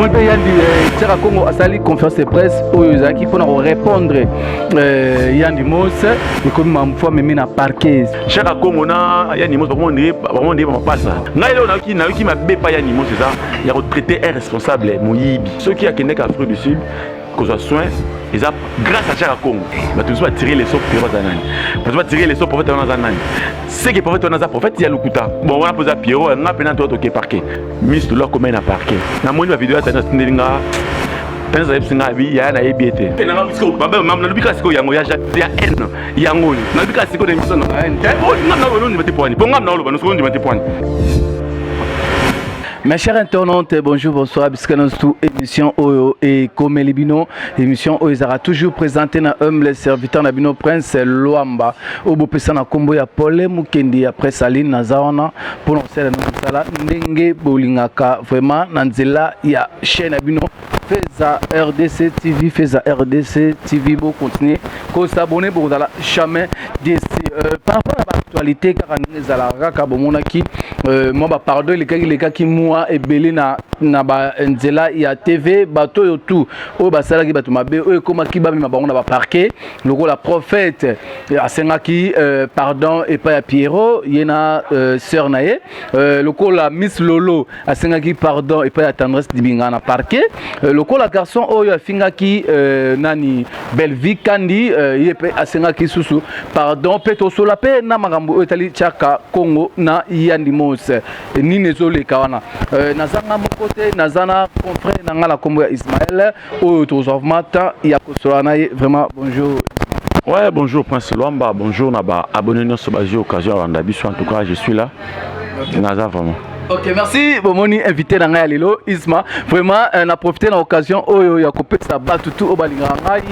Tomoni mpe Yandi Tiaka Congo asali conférence de presse oyo ezalaki mpona korépondre Yandi Mos. Ekomi mamufu amemi na parquet. Chaka Congo na Yandi Mos bakomondie bamapasa. Ngai lelo nayoki mabe pa Yandi Mos, eza ya kotraiter un responsable moyibi. Soki akendeki Afrique du Sud kozwa soin, eza grâce à Chaka Congo. Bato mosusu batire leçon. Pero aza nani? Bato batire leçon. Prophète wana aza nani? Seke prophète wana aza prophète ya lokuta. Bon, wana mpo eza Piero. Nga mpena toa toke parquet. Miss Lolo akomai na parquet. Namoni bavideo ya tani atindeli nga. Tani azayebisi nga abi yaya nayebi ete nalobi kaka sikoyo yango ya haine yango oyo nalobi kaka sikoyo na émission. Nga naoloba te poani mpo nga naoloba nosiko ondima te poani. Mes chers internautes, bonjour, bonsoir. Bisika tout émission oyo et komeli bino, émission oyo ezalaka toujours présenté na humble serviteur na bino, Prince Luamba. Oyo bopesa na kombo ya Paul Mukendi ya Presse Aline. Naza wana mpona kosala no mosala ndenge bolingaka vraiment na nzela ya chaîne na bino Feza RDC TV. Feza RDC TV, bo continuer kos'abonner, bokozala jamais déçu. Par rapport à baactualité, kaka ndenge ezalaka kaka, bomonaki mwa bapardon elekaki lekaki mwa ebele na banzela ya TV. Bato oyo tu oyo basalaki bato mabe, oyo ekomaki bamema bango na baparquet, lokola prophète asengaki pardon epai ya Pierrot, ye na sœur na ye, lokola Miss Lolo asengaki pardon epai ya Tendresse Dibinga na parquet, lokola garçon oyo afingaki nani, Belvi Kandi, ye mpe asengaki susu pardon. Mpe tosola mpe na makambo oyo etali Tiaka Congo na Yandi Mos, nini ezoleka wana. Nazanga moko te, naza na confrère na ngai na nkombo ya Ismaël, oyo tozwa vraiment temps ya kosola na ye. Vraiment, bonjour. Ouais, bonjour Prince Luamba, bonjour na ba abonné nyonso bazwi occasion ya banda biso. En tout cas, je suis là. Naza vraiment. Ok, merci. Bomoni invité na ngai ya lelo, Isma. Vraiment na profité na occasion oyo ya kopesa bato tu oyo balingaka ngai.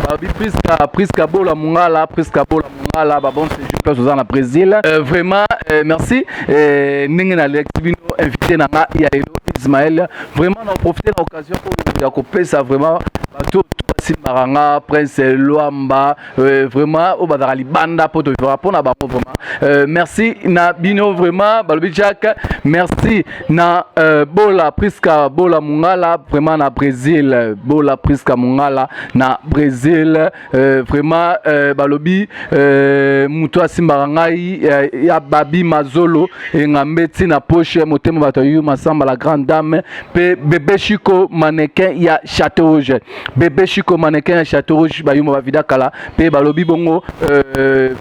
Babi Priska, Priska Bola Mongala, Priska Bola Mongala, ba bon séjour place oza na Brésil. Vraiment merci ndenge nalekisi bino invité na ngai ya lelo, Ismaël. Vraiment na profité na occasion oyo ya kopesa vraiment bato tu basimbaka nga, Prince Luamba, vraiment oyo bazalaka libanda mpo tovivaka mpo na bango. Vraiment merci na bino. Vraiment balobi Jacques, merci na Bola Priska Bola Mongala, vraiment na Brésil. Bola Priska Mongala na Brésil, vraiment balobi moto asimbaka ngai ya Babi Mazolo engambe ntina poche motema bato ya Yu Masamba, la grande dame, mpe Bebe Chiko, mannequin ya Château Rouge. Bebe Chiko, mannequin ya Château Rouge, bayuma bavida kala. Mpe balobi bongo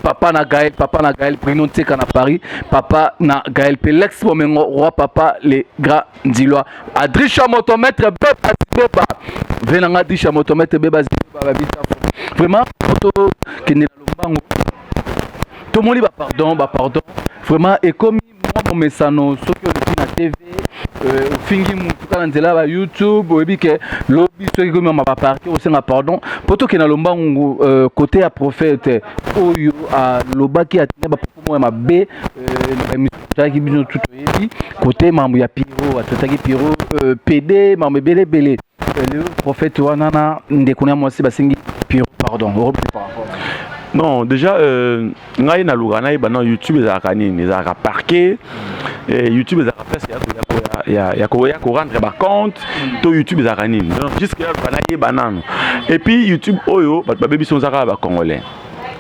papa na Gaël, papa na Gaël Bruno Ntseka na Paris, papa na Gaël mpe Lex Bomengo, roi papa, le grand Ndilois, Adrisha motomètre Beba Zibeba, ve nanga Adrisha motomètre Beba Zibeba babitafo. Vraiment tokende na lombango. Tomoni bapardon, bapardon vraiment ekomi mwa momesano. Soki oleki na TV, ofingi mutu kaka na nzela ya bayoutube, oyebi ke lobi soki ekomi mama baparquet, osenga pardon. Mpo tokende na lombangu, côté ya prophète oyo alobaki, atinda bapropos moko ya mabe na baémission totalaki bino tu toyebi, côté mambo ya Piro, atotaki Piro PD, mambo ebele ebele. Lelo prophète wana na ndeko na mwasi basengi Piro pardon. Par rapport? Non, déjà ngai naluka nayeba na YouTube ezalaka nini, ezalaka parquet, YouTube ezalaka place ya koya korendre bacompte to YouTube ezalaka nini? Donc jusque naluka nayeba nano. Et puis YouTube oyo bato babebi so, eza kaka bacongolais.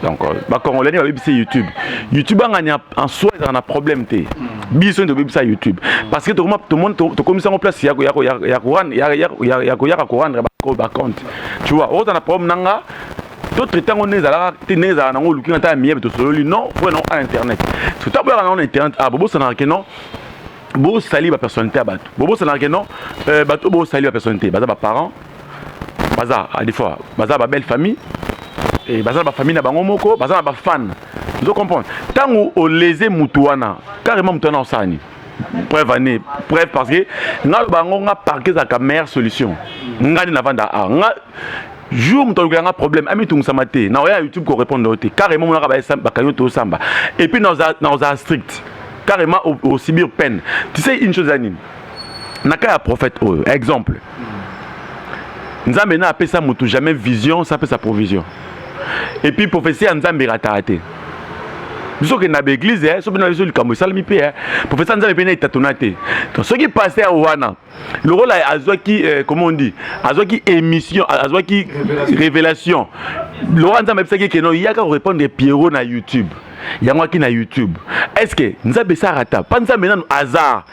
Donc bacongolais nde babebisa YouTube. YouTube angani en soi ezalaka na problème te. Biso nde tobebisa YouTube, parce que tokomisa yango place ya koyaka korendre bacompte. Tu vois, okozala na problème nanga, totraite yango nde ezalaka te, ndenge ezalaka nango. Oluki nga ta ya miyebe, tosololi. Non, po nango na internet, so ta boyaka nango na internet. Ah, bobosanaka ke non, bosali bapersonnalité ya bato. Bobosanaka ke non, bato bosali bapersonnalité baza baparent, baza des fois baza babelle famille, baza na bafamille na bango moko, baza na bafan. Ozo comprendre, ntango olese mutu wana carrément, mutu wana osala nini? Preuve ane preuve, parce que nga loba yango, nga parquet ezalaka meilleure solution. Nga nde navanda awa, nga jour moto alukela nga problème, amitungisama te na oya YouTube korépondre yo te. Carrément monaka bakangi tosamba, et puis naozala strict carrément, osubir peine. Tu sais une chose ya nini? Na cas ya prophète oyo, exemple, Nzambe na apesa motu jamais vision sa apesa provision. Et puis prophétie ya Nzambe erataka te. Biso okende na baeglise, so mpe na biso likambo esalemi mpe professeur Nzambe mpe na etatona te. Donc soki pasteur wana lokola azwaki, comment on dit, azwaki émission, azwaki révélation, lokola Nzambe ayebisaki ke non, yaka korépondre Pierrot na YouTube, yango aki na YouTube. Est ce que Nzambe esalaka ta mpa Nzambe nanu hasard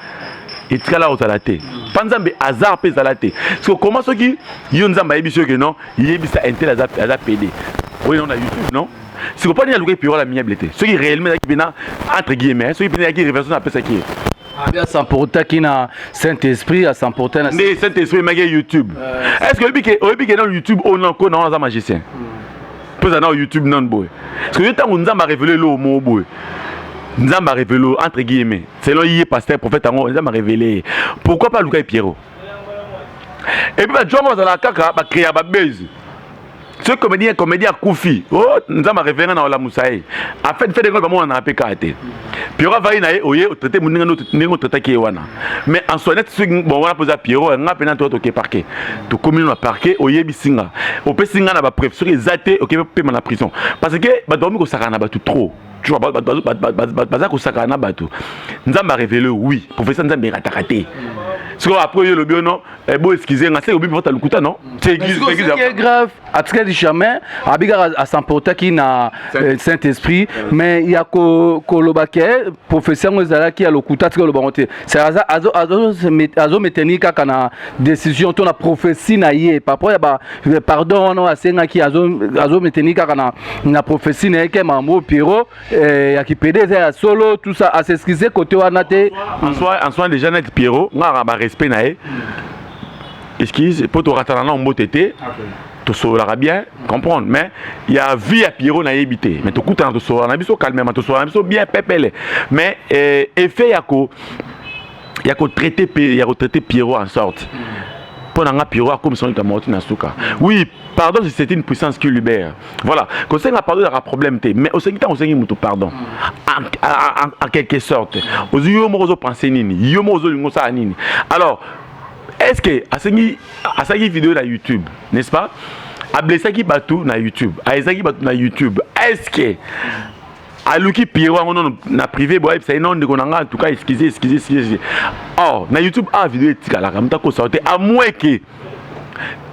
etikala kozala te? Mpa Nzambe hasard mpe ezala te. Parce que comment soki yo Nzambe ayebi soki non, yebisa un tel aza pédé oyo na YouTube, non, siko mpo nini alukaki Pierrot à l'amiable te? Soki réellement ezalaki mpena, entre guillemets, soki mpena ezalaki révélation apesaki ye. Abi asamportaki na Saint Esprit, asamporte na Nde Saint Esprit emaki YouTube. Est ce que oyebi ke na YouTube oyo nako na wana aza magicien mpo eza na YouTube nano boye? Parce que yo, ntango Nzambe arévéler eloko moko boye, Nzambe arévéler, entre guillemets, selon ye pasteur prophète yango, Nzambe arévéler ye, pourquoi pas aluka ye Pierrot? Et puis bajongo bazalaka kaka bacréa babase. Soki comédien akufi, o Nzambe arévéler nga na olamusa ye, en fait ngo bamonana mpe kaka te. Pierrot avai na ye, oye otraite moninga ndenge otraitaki ye wana. Mais en soi, neti soki bon wana mpo eza Pierrot, nga mpena toka toke parquet, tokomi na parquet, oyebisi nga, opesi nga na bapreuve, soki eza te, oke pema na prison. Parce que bato bakomi kosakana na bato trop, tu vois, baza kosakana na bato. Nzambe arévéler, oui, professeur Nzambe erataka te. Sikoyo après oyo olobi ono bo excuse nga, seke obi mpo lokuta, non? C'est église est grave. Atikali jamais abi kaka asamportaki na Saint Esprit, mais ya koloba ke prophétie yango ezalaki ya lokuta, atikali oloba yango te. Azomaintenir kaka na décision to na prophétie na ye par rapport ya ba pardon wana oyo asengaki. Azomaintenir kaka na prophétie na ye ke makambo Pierrot ya kipédé eza ya solo, tout ça, as'excuse côté wana te. En soi déjà, net Pierrot, ngaka barespect na ye, excuse mpo toratana na mbote te, tosololaka bien, comprendre. Mais ya vie ya Pierrot nayebi te, mais tokutana, tosolola na biso calmement, tosolola na biso bien pepele. Mais effet ya kotraiter Pierrot en sorte, mpo na nga Pierrot akomisa likambo oti na suka. Oui, pardon, c'est une puissance qui libère. Voilà, kosenga pardon ezalaka problème te, mais osengi, ntango osengi moto pardon, en quelque sorte ozwi yo moko, ozopense nini, yo moko ozolinga osala nini? Alors est ce que asengi, asalaki vidéo na YouTube, n'est ce pas? Ablessaki bato na YouTube, aezaki bato na YouTube. Est ce que aluki Pierrot yango nono na privé boye, ayebisa ye: non, ndeko na nga, en tout cas excusez, excusez, excusez? Or na YouTube a vidéo etikalaka, moto akosala te, à moins que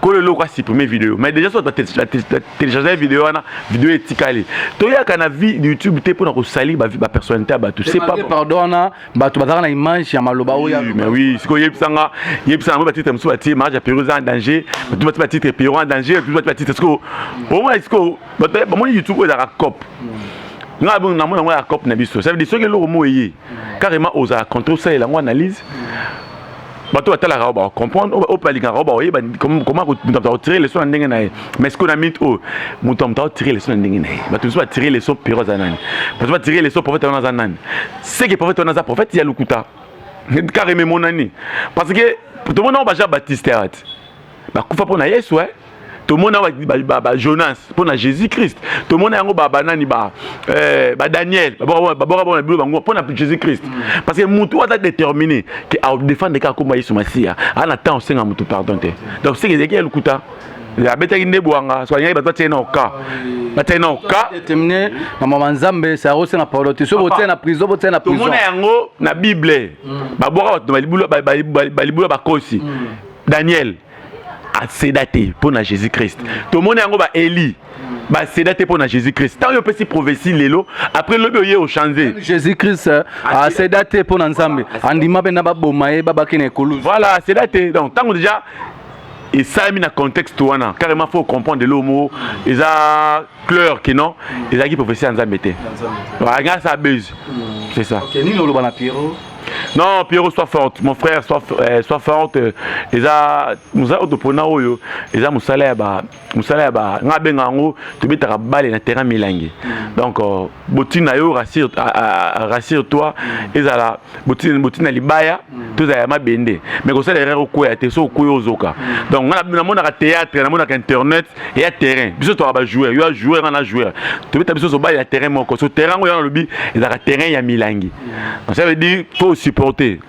kolo eloko asupprime vidéo. Mais déjà so télécharge vidéo wana, vidéo etikali. Toyaka na vie YouTube te mpona kosali bapersonnalité ya bato, c'est pas Pardon wana, bato bazalaka na image ya maloba oyo. Mais oui, sikoyo yebisanga, yebisanga ngo batitre mosusu batie mariage ya Pierrot eza en danger, bato batie batitre Pierrot en danger, bato batie batitre. Sikoyo omona, sikoyo bamoni YouTube oyo ezalaka cope. Nga namona yango ya cope na biso. Ça veut dire soki eloko mo eye carrément, ozala contre, osalela yango analyse, bato batalaka oyo bacomprendre, oyo balingaka oyo baoyeba comment moto akotire leçon na ndenge na ye. Mais sikoyo na minute oyo, moto akotire leçon na ndenge na ye. Bato mosusu batire leçon Pierrot aza nani, bato batire leçon prophète wana aza nani. Seke prophète wana aza prophète ya lokuta carrément, emonani. Parce que tomona oyo baJean Baptiste awa te, bakufa mpo na Yesu. Tomona baJonas mpo na Jésus Christ, tomona yango banani, baDaniel baboka bona bilo bango mpo na Jésus Christ. Parce que motu oyo aza déterminé ke adéfendre kaka komba Yesu Masiya, aa na temps osenga motu pardon te. Donc seke ezalaki ya lokuta, abetaki nde bwanga so alingaki bato batie na oka, batie na oka. Déterminé na mama Nzambe, sa osenga pardon te. So botie na prison, botie na prison. Tomona yango na Bible, babwaka bato balibula bakosi. Daniel aseda te mpo na Jésus Christ. Tomoni yango, baeli baseda te mpo na Jésus Christ. Ntango yo opesi prophétie lelo, après lobi oye ochange. Jésus Christ aseda te mpo na Nzambe, andima mpe na baboma ye, babaki na ekolusu. Voilà, aseda te. Donc ntango déjà esalami na contexte wana, carrément faut comprendre eloko moko eza clair ke non, ezalaki prophétie ya Nzambe te, nga sa buse, c'est ça. Nini oloba na Pierrot? Non, Pierrot, sois forte, mon frère, sois forte. Eza mosala oyo topona oyo, eza mosala ya ba nga abenga yango, tobetaka bale na terrain milangi. Donc botine na yo, rassure toi, ezala botine na libaya to ezala ya mabende, mais kosala erreur, okwea te. So okwea, ozoka. Donc nga namonaka théâtre, namonaka internet eya terrain. Biso toka bajoueur, yo ya joueur, nga na joueur, tobeta biso so bale ya terrain moko. So terrain yango, yo nalobi ezalaka terrain ya milangi. Donc ça veut dire faut supporter,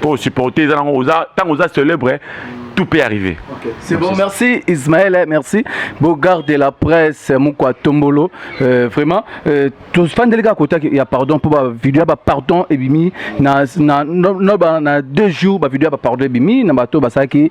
faut supporter. Eza nango, oza ntango oza célèbre. Tout peut arriver. Okay. C'est bon, merci Ismaël, merci. Bogard de la presse, Mukwa Tombolo, vraiment, tofandeli kaka kota ya pardon mpo bavideo ya bapardon ebimi na 2 jours. Bavideo ya bapardon ebimi na bato basalaki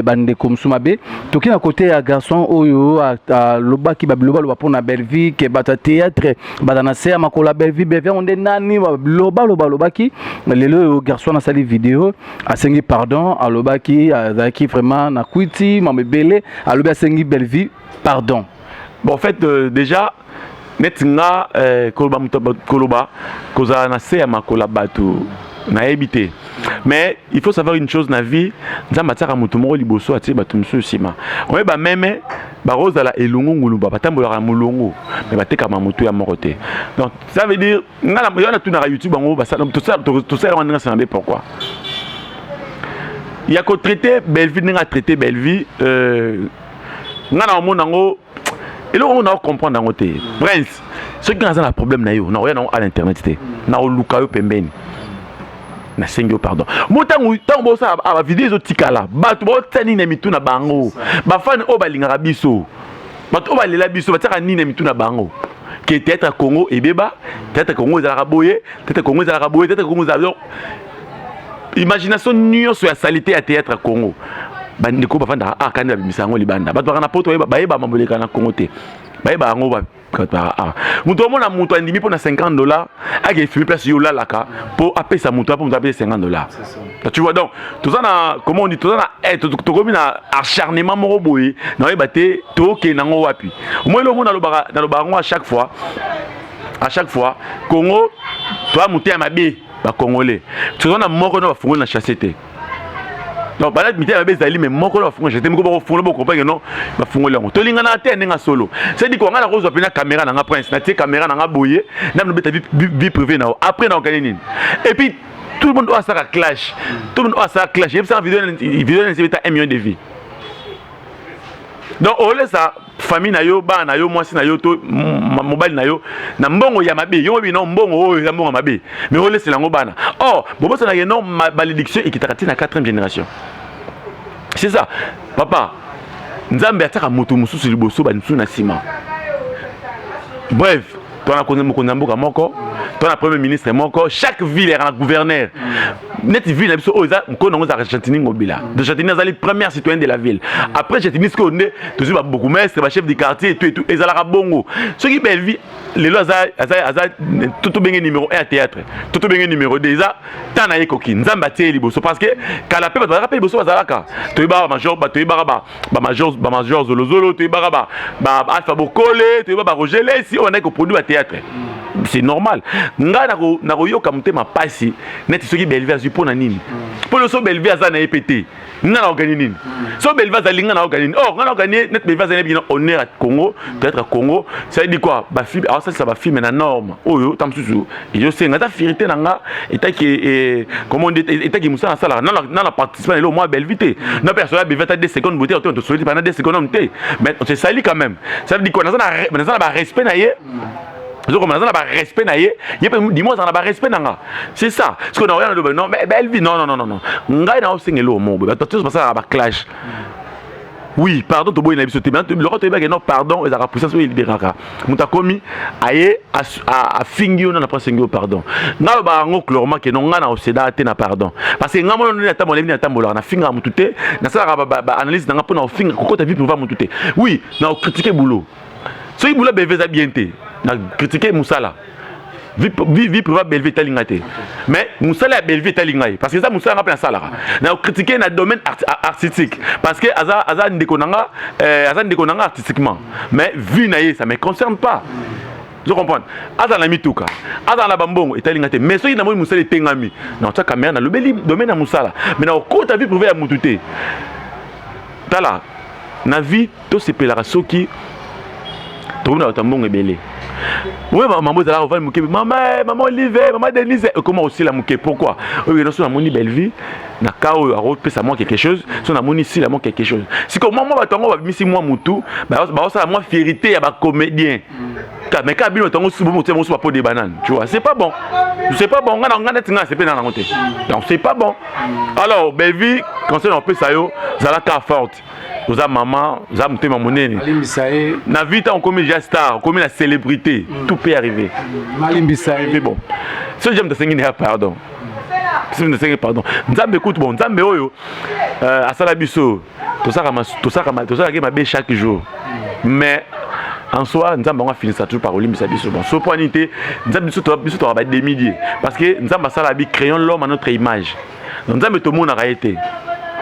bandeko mosusu mabe. Toki na kote ya garçon oyo alobaki babilobaloba mpona Bellevie, ke bato ya théâtre baza na se ya makolo ya Bellevie. Bellevie yango nde nani? Bilobaloba alobaki. Lelo oyo garçon asali video, asengi pardon. Alobaki azalaki vraiment na kwiti, mambo ebele. Alobi asengi Bellevie pardon. Bon, en fait, déjà neti nga, koloba moto koloba kozala na se ya makolo ya bato, nayebi te. Mais il faut savoir une chose na vie: Nzambe atiaka moto moko liboso, atie bato mosusu nsima. Oyeba meme bakozala elongo, nguluba batambolaka na molongo, mais batekama motu ya moko te. Donc ça veut dire nga yo natunaka YouTube bango tosala yango ndenge nsima. Be pourquoi ya kotraite Bellevie ndenge atraite Bellevie? Nga na omona yango, eloko ngo na comprendre yango te. Prince, soki nga aza na problème na yo, nakoya nango à l'internet te, naoluka yo pembeni, nasengi yo pardon. Mo ntango ntango bosala bavideo, ezotikala bato baotia nini na mitu na bango? Bafani oyo balingaka biso, bato oyo balela biso, batiaka nini na mitu na bango? Ke théâtre Congo ebeba, théâtre Congo ezalaka boye, théâtre Congo ezalaka boye, théâtre Congo ezalaka, imagination nyonso ya saleté ya théâtre Congo. Bandeko bafandaka a kandi babimisa yango libanda. Bato baka na poto bayeba mambo eleka na Congo te, bayeba yango. Baka moto omona moto andimi mpo na 50 $, ake filme place yo olalaka mpo apesa moto, mpo moto apesa 50 $, tu vois. Donc toza na, comment on dit, toza na, tokomi na acharnement moko boye, naoyeba te tokende yango wapi. Omoi eloko nalobaka, nalobaka yango à chaque fois, à chaque fois: Congo toya motema mabe. Bacongolais toza na moko na bafungoli na chasse te. Donc bala mitema mabe ezali, mais moko na bafungoli chasse te. Moko bakofungoli, bocomprendre non, bafungoli yango. Tolinganaka te ndenge solo. C'est-à-dire ko nga nakozwa mpena caméra na nga, Prince, natie caméra na nga boye, na nobeta vie privée na yo, après na okani nini? Et puis tout le monde oyo asalaka clash, tout le monde oyo asalaka clash, yebisaka vidéo na ebeta 1 million de vues. Donc olesa famille na yo, bana na yo, mwasi na yo to mobali na yo na mbongo ya mabe. Yo mobi no mbongo oyo eza mbongo ya mabe, mais olesela yango bana. Or bobosanaka no, malédiction ekitaka ti na 4e génération. C'est ça, papa. Nzambe atiaka moto mosusu liboso, bamisusu na nsima. Bref, to na mokonzi ya mboka moko, to na premier ministre moko, chaque ville eyaka na gouverneur. Neti ville na biso oyo eza mokolo nango ezalaka Gentiny Ngobila. De Gentiny azali première citoyen de la ville. Après Gentiny, sikoyo nde tozwi babourgmestre, bachef du quartier et tout et tout. Ezalaka bongo. Soki Bellevie lelo aza to tobenge numéro 1 ya théâtre, to tobenge numéro 2, eza ntan na ye koki. Nzambe atie ye liboso, parce que kala mpe bato bazalaka mpe liboso, bazalaka. Toyebaka bamajor, toyebaka bamajor Zolozolo, toyebaka Alpha Bokole, toyebaka baRoger Lesi oyo bandaki koproduire bathéâtre. C'est normal. Ngai nakoyoka motema pasi neti soki Bellevie azwi. Mpo na nini? Mpo so Bellevie aza na ye mpe te, nga na ogani nini? So Bellevie azali, nga na ogani nini? Or nga na ogani neti Bellevie azali bino honneur ya Congo, peut-être Congo. Ça veut dire quoi? Bafilme aosalisa, bafilme na norme oyo ta mosusu ezosenga. Eza fierté na nga etaki, comment on dit, etaki mosala nasalaka na participe na eloko mwa Bellevie te. Na mpe asoya Bellevie ata 2 secondes bote, tosoli te pendant 2 secondes te, mais on se sali quand même. Ça veut dire quoi? Naza na barespect na ye, ozokoma naza na barespect na ye, ye mpe dimo azala na barespect na nga. C'est ça ce que naoya naloba. Non, mais Bellevie, non, non, non, non, ngai naosenga eloko moko boye. Bato nyonso basalaka baclash, oui, pardon toboyi na biso te. Biloko toyebaki non, pardon ezalaka puissance oyo eliberaka moto. Akomi aye, afingi yo nana, mpo asengi yo pardon. Ngai alobaka yango clairement ke non, ngai na oseda te na pardon, parce que ngai mona nde natambola, yebi natambolaka, nafingaka motu te, nasalaka baanalyse na nga mpo na ofinga kokota vie privée motu te. Oui, na ocritique boulot. Soki boulot Bellevie eza bien te, na critique mosala. Vie privée Bellevie etali ngai te, mais mosala ya Bellevie etali ngai, parce que eza mosala nga mpe nasalaka. Na critique na domaine artistique, parce que aza ndeko na nga, aza ndeko na nga artistiquement, mais vie na ye, ça me concerne pas. Je comprendre, azala na mituka, azala na bambongo, etali ngai te. Mais soki namoni mosala etengami, na otya caméra, nalobeli domaine ya mosala, mais na okota vie privée ya mutu te. Tala, na vie tosepelaka soki tokomi na bato ya mbongo ebele. Oyo mambo ezalaka ovandi moke, mama, mama Olive, mama Denise, ekoma kosila moke. Pourquoi? Oyo so namoni Bellevie na ka oyo akopesa mwa quelque chose, so namoni sila mwa quelque chose. Sikoyo mwa bato yango babimisi mwa mutu, baosala mwa fierté ya bacomédien, mais kaka bino bato yango bomotia mosu bapo de banane, tu vois. C'est pas bon, c'est pas bon. Nga na nga neti nga nasepeli na nango te, donc c'est pas bon. Alors Bellevie, Conseil na opesa yo, zalaka forte, oza mama, oza motema monene. Alimbisa ye. Na vie, ntango okomi déjà star, okomi na célébrité, tout peut arriver. Alimbisa ye. Bon, soki jambe tasengi na ya pardon, soki tasengi pardon, Nzambe kutu, bon, Nzambe oyo asala biso, tosalaki mabe chaque jour, mais en soi Nzambe yango afinisa toujours par kolimbisa biso. Bon, so mpo ani te, Nzambe, biso toka bademi-dieu, parce que Nzambe asala bi créons l'homme à notre image. Donc Nzambe tomonaka ye te,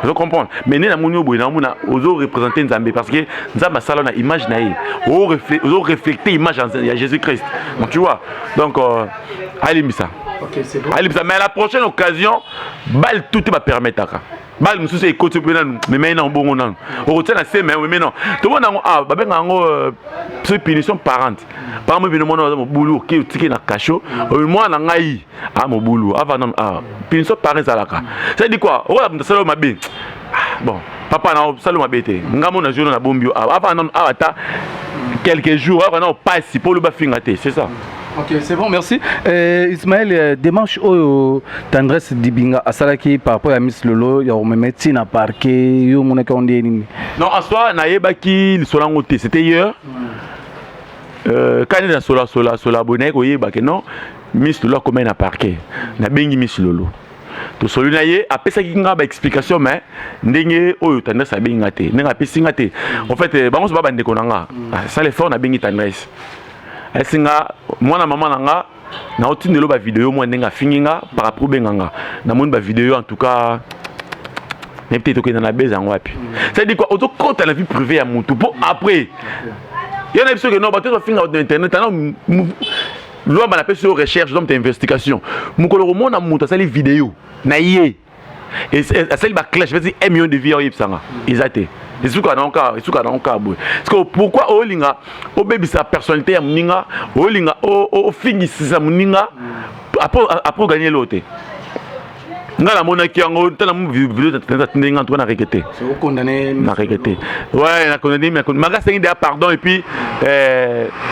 ozo comprendre? Mais nde namoni oyo boye, namona ozo représente Nzambe, parce que Nzambe asala na image na ye, ozo refléter image ya Jésus Christ. Donc tu vois, donc alimbisa. Ok, c'est bon. Alimbisa, mais à la prochaine occasion, bale tout te bapermettaka, bale mosusu ekoti mpe nanu, memei nango bongo nanu, okotia na se, me meme non, tomona yango, ah, babenga yango soki punition parente. Par exemple, bino mwana aza mobulu, oke otiki na cachot, oyo mwana na ngai a mobulu ava nanu, ah, punition parent ezalaka. Ça dit quoi? Okola moto asala oyo mabe, bon, papa na osala mabe te, nga mo nazwi na bombi yo awa, ava nanu awa ata quelques jours, awa na opasi mpo oloba finga te, c'est ça. Ok, c'est bon, merci. Ismaël, démarche oyo Tendresse Dibinga asalaki par rapport à Miss Lolo ya komema ntina parquet, yo monaki yango nde nini? Non, en soi nayebaki lisolo yango te, c'était hier. Kani na sola sola sola boye, naye koyeba ke non, Miss Lolo akomai na parquet. Nabengi Miss Lolo, tosoli na ye, apesaki nga baexplication, mais ndenge oyo Tendresse abengi nga te, ndenge apesi nga te. En fait, bango so ba bandeko na nga, sala effort, nabengi Tendresse, ayesi nga mwana mama na nga, naotindelo bavideo mwa ndenge afingi nga par rapport obenga nga. Namoni bavideo, en tout cas nayebi te tokenda na bese yango wapi. C'est-à-dire quoi? Ozokota na vie privée ya motu mpo après yo na biso ke non, bato bafinga bato na internet. Ana lwamba, napesi yo recherche, donc investigation. Mokolo komona moto asali video na ye, asali baclash, pesi 1 million de vues, oyebisanga eza te, esuka nango kaka, esuka nango kaka boye. Parce que pourquoi olinga obebisa personnalité ya moninga, olinga ofingisisa moninga, après oganye eloko te? Nga namonaki yango, tala video atindeli nga, en tout cas na regretté, na regretté, ouais, na condamné maka, asengi déjà pardon. Et puis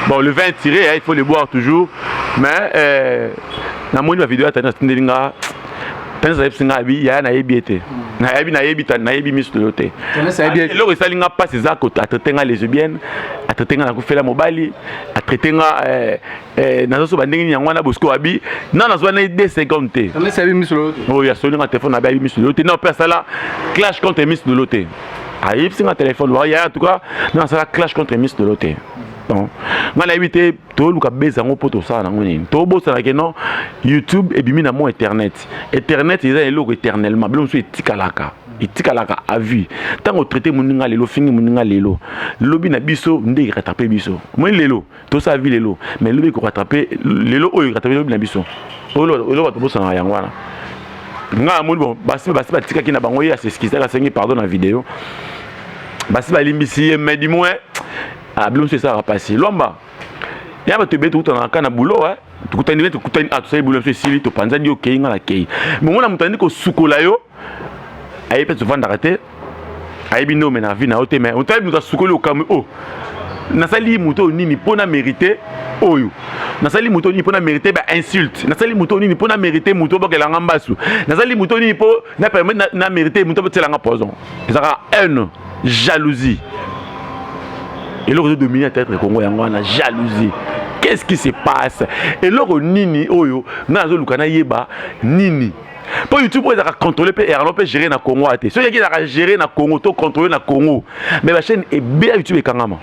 bon, le vin tiré, hein, il faut le boire toujours. Mais namoni bavideo atandi atindeli nga, tani ayebisi nga abi yaya, nayebi ye te, nayebi, nayebi, nayebi miso lelo te. Eloko esali nga mpasi eza atraite nga lesbienne, atraite nga nakufela mobali, atraite nga nazosoba ndenge nini yango wana. Bosco abi na nazwa na 2 secondes te, oyo asoli nga telefone, abi ayebi miso lelo te, na mpe asala clash contre Miss Lolo te. Ayebisi nga telefone yaya, en tout cas na asala clash contre Miss Lolo te. Donc nga nayebi te, toluka beza yango mpo tosala nango nini? Tobosanake non, YouTube ebimi na mo internet. Internet eza eloko éternellement, biloko mosusu etikalaka, etikalaka à vie. Ntango otraite moninga lelo, ofingi moninga lelo, lobi na biso nde erattrape biso. Moi lelo tosala vie lelo, mais lobi ekorattrape, lelo oyo erattrape lobi na biso. Eloko bato bosanaka yango wana. Nga namoni, bon, basi batikaki na bango, ye as'excusaki, asengi pardon na video, basi balimbisi ye. Mais du moins bilo mosusu esalaka mpasi. Lwamba ya bato ebele, tokutanaka kaka na boulot, tokutani, tokutani, tosali boulot, biso esili, topanzani, yo okei, nga nakei. Mongo na moto andi kosukola yo, ayebi mpe tovandaka te, ayebi nde omena vie na yo te, mais otayebi moto asukoli, okamwi o nasali moto oyo nini mpo na mérité oyo, nasali moto nini mpo na mérité ba insulte, nasali moto nini mpo na mérité moto obokelanga mbasu, nasali moto nini mpo na permettre na mérité moto obotielanga poison. Ezalaka haine, jalousie, eloko ezodomine théâtre Congo yango wana, jalousie. Qu'est-ce qui se passe? Eloko nini oyo ngai nazoluka nayeba nini? Mpo YouTube oyo ezalaka contrôlé mpe erano mpe géré na Congo te. Soki eki ezalaka géré na Congo to contrôlé na Congo, mais bachaîne ebele ya YouTube ekangama,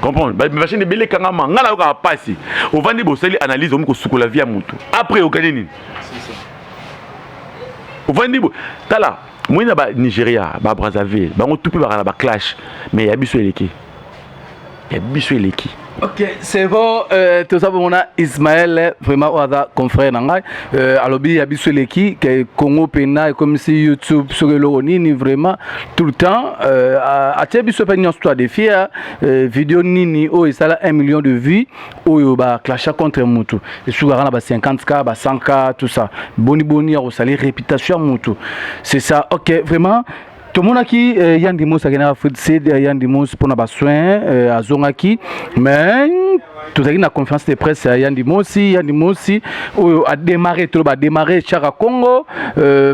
comprendre? Bachaîne ebele ekangama. Ngai nayokaka mpasi, ovandi, bosali analyse, omi kosukola vie ya motu, après okani nini? Ovandi bo tala moi na baNigéria, baBrazzaville, bango tu mpe baka na baclash, mais ya biso eleki, ya biso eleki. Ok, c'est bon. Toza bomona Ismaël, vraiment oyo aza confrère na ngai, alobi ya biso eleki ke Congo mpena ekomisi YouTube soki eloko nini. Vraiment tout le temps atie biso mpe nyonso to adéfi vidéo nini oyo esala 1 million de vues, oyo baclasha contre motu, esukaka na ba 50K, ba 100K, tout ça. Boni boni ya kosali réputation ya motu, c'est ça. Ok, vraiment tomonaki Yandi Mos akendaki Afrique Sud, Yandi Mos mpona basoin, azongaki, mais Tozalaki na conférence de presse ya Yandi Mosi. Yandi Mosi oyo adémarré, toloba adémarré Chaka Congo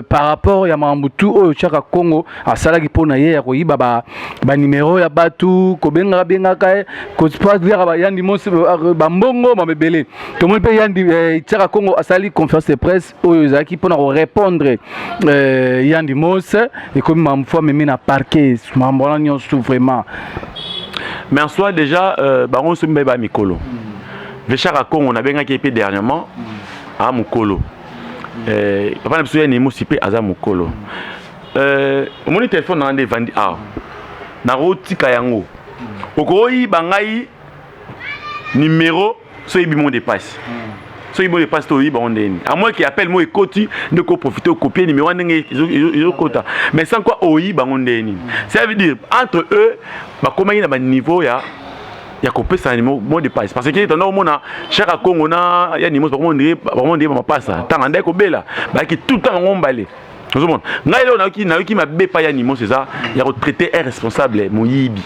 par rapport ya makambo tu oyo Chaka Congo asalaki mpona ye ya koyiba banuméro ya bato, kobengaka bengaka ye, kospaliaka Yandi Mosi bambongo mamebele. Tomoni mpe Yandi Chaka Congo asali conférence de presse oyo ezalaki mpona korépondre Yandi Mosi. Ekomi makambo fo amemi na parquet, makambo wana nyonso vraiment. Mais en soi déjà, bango nyonso mibale ba mikolo. Vechaka Congo nabengaki ye mpe dernièrement, aa mokolo. Papa na biso ya Nemosi mpe aza mokolo. Omoni telefone na nga nde evandi awa, nakotika yango, okoyiba ngai numéro so oyebi mot de passe. Soki mot de passe to oyiba ngo ndeni, à moins que appel mo ekoti nde koprofite okopie numéro wana ndenge ezokota, mais sans quoi oyiba ngo ndeni. Ça veut dire entre eux bakomaki na baniveau ya kopesa mot de passe, parce que tanda omona Chaka Congo na ya nimo bakomondire bamapasa. Ntango andaki kobela, bayaki tout le temps bango mbale. Ozomona ngai lelo nayoki mabe pa ya Nimos, eza ya kotraiter un responsable moyibi.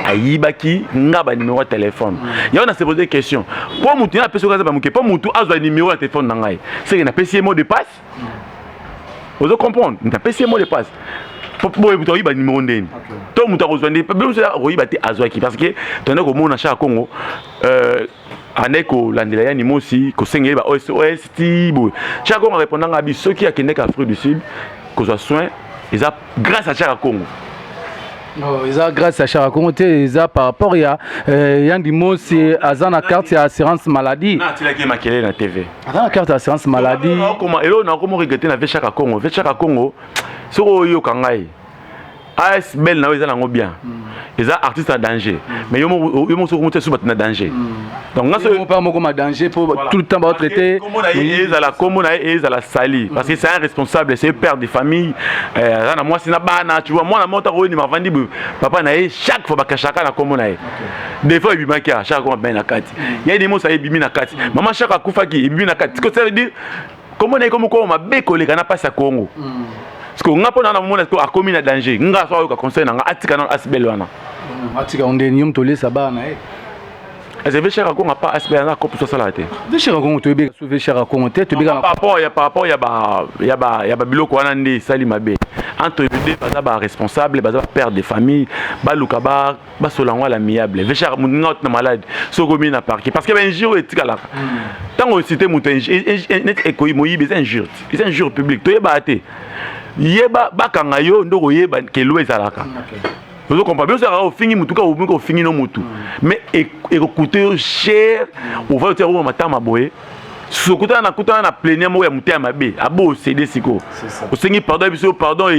Ayibaki nga banuméro ya telefone yango. Na se pose question mpo mutu ye apesi okaza bamoke, mpo mutu azwa numéro ya telefone na ngai, seke napesi ye mot de passe. Ozo comprendre? Napesi ye mot de passe. Boye moto akoyiba numéro ndeni to moto akozwa nde biso akoyiba te, azwaki, parce que tondaki komona Chaka Congo andaki kolandela ya Nimosi, kosenga ye ba SOS ti boye. Chaka Congo arépondanga abi soki akendeki Afrique du Sud kozwa soin, eza grâce à Chaka Congo. Oh, eza grâce à Chaka Congo te, eza par rapport ya Yandi Mosi aza na carte ya assurance maladie. Atilaki ye makelele na TV. Aza na carte ya assurance maladie. Eloko nakoma regretter na ve Chaka Congo, ve Chaka Congo, soki oyoka ngai, ASBL na yo eza nango bien, eza artiste en danger, mais yo moko soki omotia su bato na danger. Donc nga so moko ma danger po tout le temps baotraiter. Kombo na ye ezala, kombo na ye ezala sali, parce que c'est un responsable, c'est un père de famille, aza na mwasi na bana, tu vois. Mwana moko tako oyo ndima avandi boye, papa na ye chaque fois bakashaka na kombo na ye. Des fois ebimaki a chaque fois na kati ye nimosa, ebimi na kati mama chaque akufaki, ebimi na kati. Ça veut dire kombo na ye komo koma mabe koleka na mpasi ya Kongo, parce que nga mpo na namona akomi na danger. Nga so ayoka conseil na nga, atika nano ASBL wana. Atika ndeni? Yo moto olesa bana na ye. Eze Chaka Kongo pa ASBL aza kope so asala te. Ve Chaka Kongo, toyebeka so ve Chaka Kongo te, toyebeka. Par rapport ya babiloko wana nde esali mabe entre les deux. Baza baresponsable, baza bapère de famille, baluka basola yango à l'amiable. Ve Chaka moninga na malade, soki okomi na parquet, parce que bainjure oyo etikalaka ntango ocité moto neti ekoyi moyibi, eza injure, eza injure publique. Toyebaka te, yeba bakanga yo nde koyeba kelo ezalaka. Ozo comprendre? Biso kaka ofingi mutu, kaka ofingi, ofingi no mutu, mais ekokute yo cher. Ova otia koma matama boye, sokutana na kutana na plaignant moko ya moto ya mabe abo osede. Sikoyo osengi pardon, biso pardon,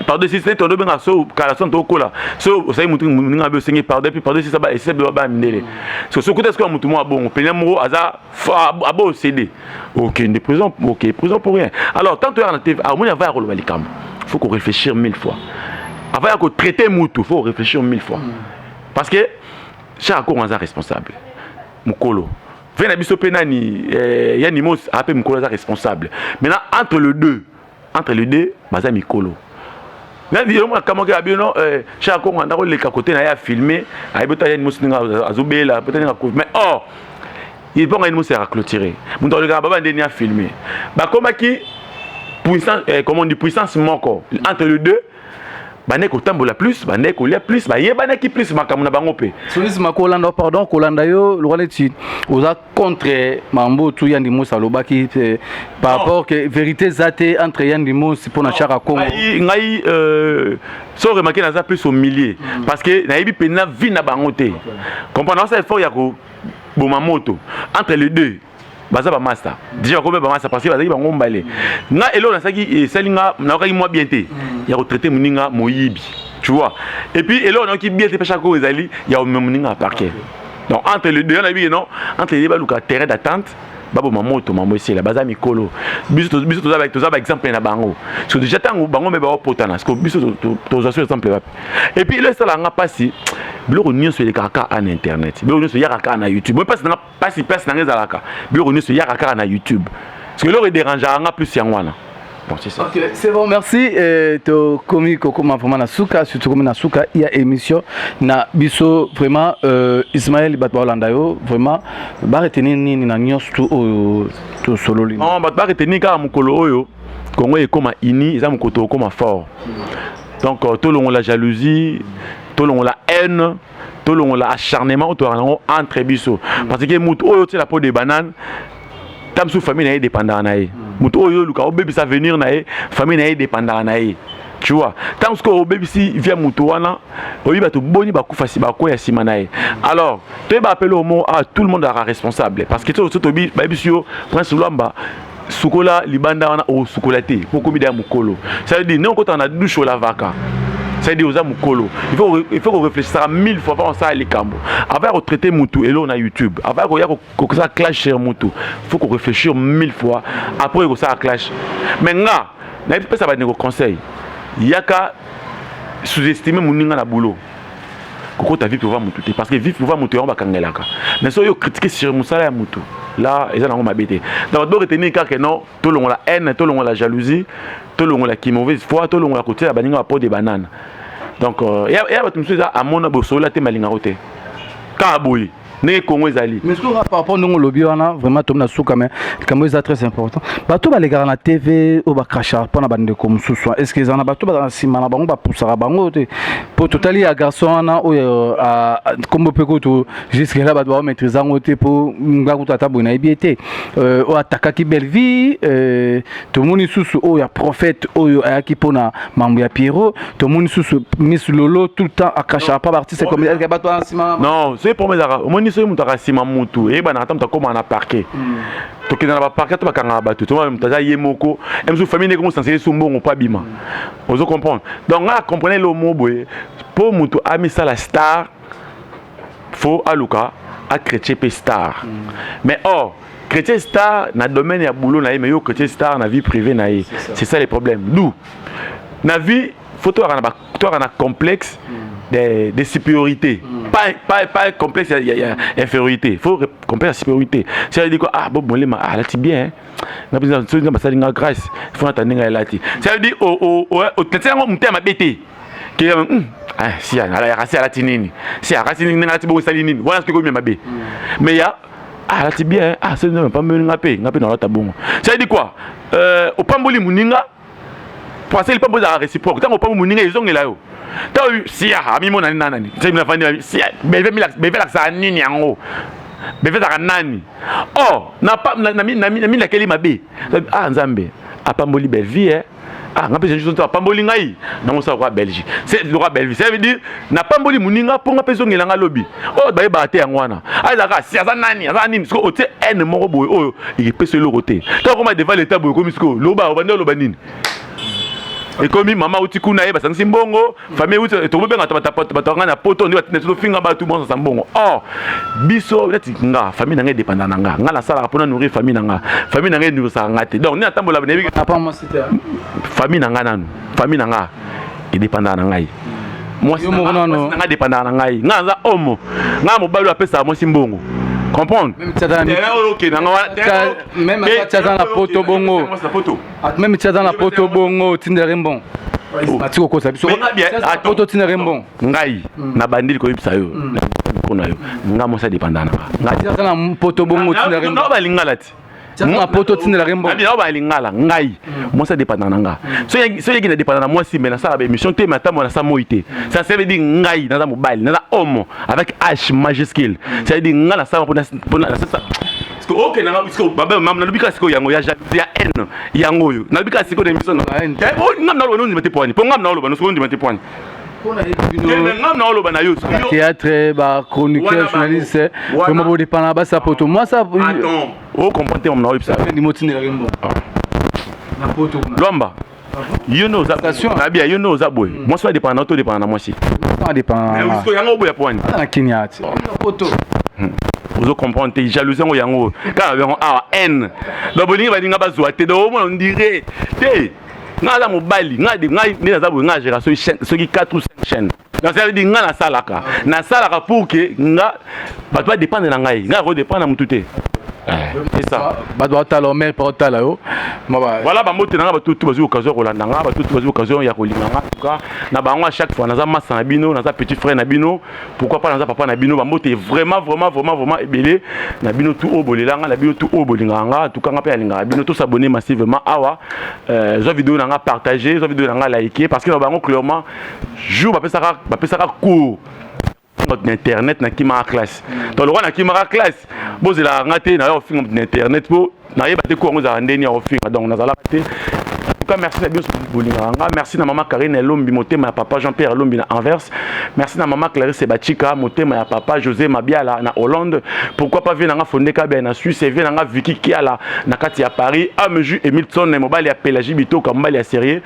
pardon esisi neti tondo obenga so kala so tokola so osali mutu moninga mabe, osengi pardon, puis pardon esisa, esisa bilo bana mindele. So sokuta sikoyo ya mutu moko abongo, plaignant moko aza abo osede, okende prison, ok, prison pour rien. Alors tant toyaka na TV, amoni ava ya koloba likambo, faut qu'on réfléchir mille fois avant ya kotraiter mutu, faut réfléchir mille fois, parce que chaque Kongo aza responsable, mokolo ve na biso mpe nani ya Nimos ape mokolo, aza responsable. Maintenant entre les deux baza mikolo. Kamwaki ya bino, chaque Kongo anda koleka kote na ye, afilme, ayebi ota ya Nimos ndenge azobela peut ndenge, mais or ebonga ye Nimos yaka clôturé, moto alekaka baba ndeni afilme. Bakomaki puissance, comment on dit, puissance moko entre les deux. Bandeki kotambola plus, bandeki kolia plus, bayebanaki plus makambo na bango mpe. Sonisima kolanda, pardon, kolanda yo lokola neti oza contre mambo tu Yandi Mosi alobaki par rapport que vérité eza te entre Yandi Mosi mpo na Chaka Congo. Ngai so remarqué, naza plus au milieu, parce que nayebi mpenza vie na bango te. Comprendre, naosala effort ya koboma moto entre les deux. Baza bamaster déjà, bakomi bamaster parce que bazalaki bango mbale. Nga eloko nasalaki, esali nga nayokaki mwa bien te ya kotraiter moninga moyibi, tu vois. Et puis eloko nayoki bien te mpe chaque oyo ezali ya komema moninga ya parquet. Donc entre les deux, nayebi non, entre les deux baluka terrain d'attente, baboma moto, mambo esila. Baza mikolo, biso toza baexemple na bango. Parce que déjà ntango bango mpe baopotana, parce que biso tozwa so exemple wapi? Et puis elo esalaka nga mpasi, biloko nyonso elekaka kaka na internet, biloko nyonso eyaka kaka na YouTube. Moi mpasi nanga, mpasi, mpasi nanga ezalaka biloko nyonso eyaka kaka na YouTube, parce que eloko edérangeaka nga plus yango wana. Bon, c'est ça. Ok, c'est bon, merci. Tokomi kokoma vraiment na suka, surtout komi na suka ya émission na biso. Vraiment, Ismaël, bato baolanda yo, vraiment baretenir nini na nyonso tu oyo tosololi? Non, bato baretenir kaka mokolo oyo Congo ekóma uni, eza mokolo tokóma fort. Donc tolongola jalousie, tolongola haine, tolongola acharnement oyo tozalaka nango entre biso, parce que motu oyo otiela peau de banane, ta mosusu famille na ye dépendaka na ye. Motu oyo oluka obebisa avenir na ye, famille na ye dépendaka na ye, tu vois. Ntango soki obebisi via motu wana, oyebi bato boni bakufa si bakwea nsima na ye. Alors toyeba apele omo, ah, tout le monde azalaka responsable, parce que so tobi bayebisi yo, Prince Lwamba, sukola libanda wana, osukola te po okomi deya mokolo. Ça veut dire ndenge okotaka na douche, olavaka. Ça veut dire oza mokolo. Il faut koréfléchissaka mille fois avant osala likambo, avant ya kotraiter mutu eloko na YouTube, avant ya koya kosala clash sur mutu. Faut koréfléchir mille fois après kosala clash. Mais nga nayebi pesa bandeko conseil: yaka sous-estimer moninga na boulot, kokota vie privée mutu te, parce que vie privée mutu yango bakangelaka. Mais soki oyo critiquer sur mosala ya mutu là, eza nango mabe te. Donc do retenir kaka non, tolongola haine, tolongola jalousie, tolongola ki mauvaise foi, tolongola kotiela baninga bapeau de banane. Donc ya bato mosusu eza amona bosolola te, malingako te, kaka boye ndenge Kongo ezali. Mais soki par rapport ndenge olobi wana, vraiment tomi na suka, mais likambo eza très important. Bato balekaka na TV oyo bacrachaka mpo na bandeko mosusu, est ce que eza na bato baza na nsima na bango, bapusaka bango te? Mpo totali ya garçon wana oyo, nkombo mpe kutu jusque là bato baomaîtrise yango te, mpo nga kutu ata boye nayebi ye te, oyo atakaki Bellevie. Tomoni susu oyo ya prophète oyo ayaki mpona mambo ya Pierrot. Tomoni susu Miss Lolo, tout le temps acrachaka pa baartiste comme bato wana nsima. Non, soki problème ezalaka, omoni, soki moto akasima mutu, eyebanaka ata moto akómaa na parquet. Tokende na baparquet to bakangaka bato, tomona moto aza ye moko, mosusu famille ndenge mosanseli su mbongo mpo abima. Ozo comprendre? Donc nga comprendre eloko moko boye: mpo moto amisala star, faut aluka achrétien mpe star. Mais or chrétien star na domaine ya boulot na ye, mais yo chrétien star na vie privée na ye, c'est ça les problèmes. D'où na vie faut toyaka na complexe de supériorité, pas complexe ya infériorité. Faut complexe ya supériorité. C'est à dire quoi? Ah, bo molema alati bien, nga mpenza soki nga basali nga grâce, faut nata ndenge alati. Ça veut dire otete yango motema mabe te ke si alati, alati nini, si alati ndenge alati bongo, esali nini wana? Soki komi mabe, mais ya alati bien, ah, soki Nzambe apamboli nga mpe, nga mpe nalata bongo. Ça veut dire quoi? Opamboli moninga, parce que lipambo ezalaka réciproque. Ntango opamboli moninga, ezongela yo. Ntango sia amimona nani nani nafandi, sia beve alakisaka nini yango, beve ezalaka nani? Or namilakeli mabe. Ah, Nzambe apamboli Bellevie, ah, nga mpe juste apamboli ngai, nangosala lokwa Belgique, c'est lokwa Bellevie. Ça veut dire napamboli moninga mpo nga mpe ezongela nga lobi. Oyo bayebaka te yango wana, azalaka si aza nani, aza nini. Sikoyo otie haine moko boye oyo ekepesa eloko te. Ntango koma devant l'état boye, ekomi sikoyo loba, obandi oloba nini? Ekomi mama auti kuna, ye basangisi mbongo, famille euti, tokobenga bato nga na poto nde batinda tofinga bato bosasa mbongo. Or biso neti nga, famille na ngai edépenda na nga. Nga nasalaka mpona nourrir famille na nga, famille na ngai enourrisaka nga te. Donc nde natambola, nayebi famille na nga nanu, famille na nga edépendaka na ngai. Mwasi na nga dépendaka na ngai. Nga naza homme, nga mobali oyo apesaka mwasi mbongo, comprendre? Même atiaza na poto bongo, même tiaza na poto bongo, otindela mbongo, ati kokosa biso, poto otindela mbongo. Ngai na bandeli koyebisa yo mpo na yo, nga mwasi adépendaka na nga. Aza na poto bongo, otindela mbongo, balingala ti na poto, otindelaka mbongo. Nao balingala. Ngai mwasi adépendaka na nga. Soki yeki na dépendaka na mwasi, mais nasala baémission te, mais ata mo nasala moi te. Ça veut dire ngai naza mobali, naza homme avec H majuscule. Ça veut dire nga nasala mpona okendanga. Nalobi kaka sikoyo yango ya jalousie, ya haine, yango oyo nalobi kaka sikoyo na émission. Ngam naloba, nondima te poani, mpo ngam naoloba, soki ondima te poani, ngam naoloba na yo. Théâtre, bachroniqueur, journaliste, vraiment bodépendaka basa poto mwasa. Ocomprendre te, na oyebisa. Ndima otindelaka mbongo na poto. Lwamba, yo nde oza nabia, yo nde oza boye. Mwasi oyo adépenda na to odépenda na mwasi yango oboya poani. Na Kenya ti poto. Ozo comprendre te. Jalousie yango, yango kaka yango awa, haine. Donc bolingi balinga bazwa te. Donc omona ondire te ngai aza mobali. Ngai nde naza boye, ngai agéra soki 4 ou 5 chaînes. Donc ça veut dire ngai nasalaka pour que nga bato badépendre na ngai. Ngai akodépendre na motu te. C'est ça. Bato baotala, mare mpe otala yo. Voilà, bambote na nga, bato tu bazwi occasion ya kolanda nga, bato tu bazwi occasion ya kolinga nga. En tout cas, na bango, à chaque fois naza masa na bino, naza petit frère na bino, pourquoi pas naza papa na bino. Bambote vraiment, vraiment, vraiment, vraiment ebele na bino tu oyo bolelanga, na bino tu oyo bolingaka nga. En tout cas, nga mpe alingaka bino. Tos'abonner massivement awa, zwa vidéo na nga, partager, zwa vidéo na nga, liker, parce que na bango clairement, jour bapesaka cours na internet, nakimaka classe. Donc lokwa nakimaka classe, bozelaka nga te naya kofinga na internet, mpo nayeba te ko yango ezalaka ndeni ya kofinga. Donc nazalaka te. En tout cas, merci na biso bolingaka nga. Merci na mama Karine Elombi, motema ya papa Jean Pierre Elombi na Anvers. Merci na mama Clarisse Bachika, motema ya papa José Mabiala na Hollande. Pourquoi pas vie na nga Fonde Kabia na Suisse, vie na nga Vicky Kiala na kati ya Paris, Ameju Emilton, mobali ya Pélagie Bitoka, mobali ya sérieux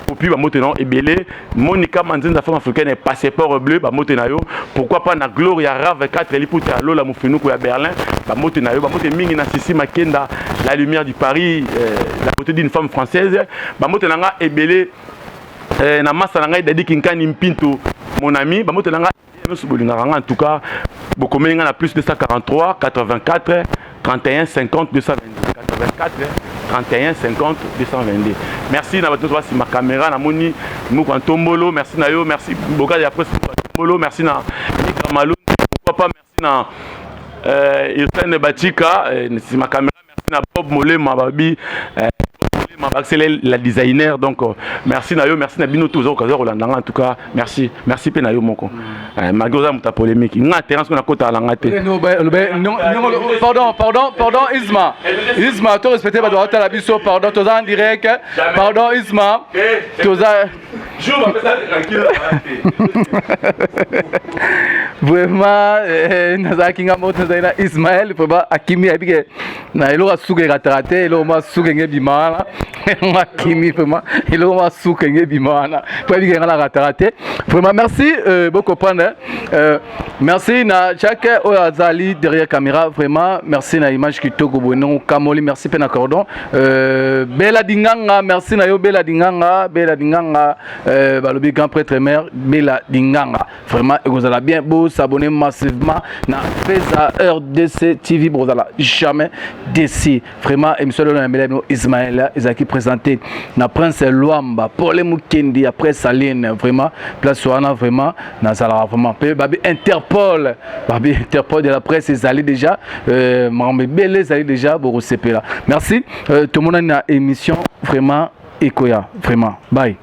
popi, bambote na ebele. Monica Manzenza, femme africaine, passeport bleu, bambote na yo. Pourquoi pas na Gloria Rave 4 liputa ya Lola Mofinuku ya Berlin, bambote na yo. Bambote mingi na Sisi Makenda, la lumière du Paris, la beauté d'une femme française. Bambote na nga ebele na masa na ngai Dadi Kinkani Mpinto, mon ami. Bambote na nga nyonso bolingaka nga. En tout cas, bokomeli nga na plus 243 84 31 50 222, 84 31 50 222. Merci na bato nyonso basima caméra. Namoni Moko Ntombolo, merci na yo. Merci Bokali ya presse Ntombolo. Merci na Mika Maloni. Pourquoi pas merci na Irsen Batika nsima caméra. Merci na Bob Molema, babi Molema Baxele, la designer. Donc merci na yo, merci na bino toza okaza kolanda nga. En tout cas, merci, merci mpe na yo moko, malgré oza moto ya polémique. Nga terrain soki nakotala nga te. Pardon, pardon, pardon, Isma, Isma, to respecte bato baotala biso. Pardon, toza en direct. Pardon, Isma, toza Jour bapesa tranquille. Vraiment, nazalaki nga moko, nazali na Ismael. Vraiment akimi, ayebi ke na eloko asuka ekataka te. Eloko mwa suka enge ebima wana, akimi. Vraiment, eloko mwa suka enge ebima wana, po ayebi ke nga nakataka te. Vraiment merci, bocomprendre. Merci na Jacques oyo azali derrière caméra. Vraiment merci na image kitoko boye ndongo kamoli. Merci mpe na cordon Bela Dinganga. Merci na yo, Bela Dinganga, Bela Dinganga. Balobi grand prêtre mère Bela Dinganga. Vraiment ekozala bien, bos'abonner massivement na Feza RDC TV, bozala jamais déçus. Vraiment, émission lelo na mbela bino Ismaël ezalaki présenté na Prince Lwamba Pole Mukendi après Saline. Vraiment place wana, vraiment nazalaka vraiment mpe babi Interpol, babi Interpol de la presse ezali déjà, makambo ebele ezali déjà, bokosepela. Merci, tomonani na émission vraiment ekoya. Vraiment, bye.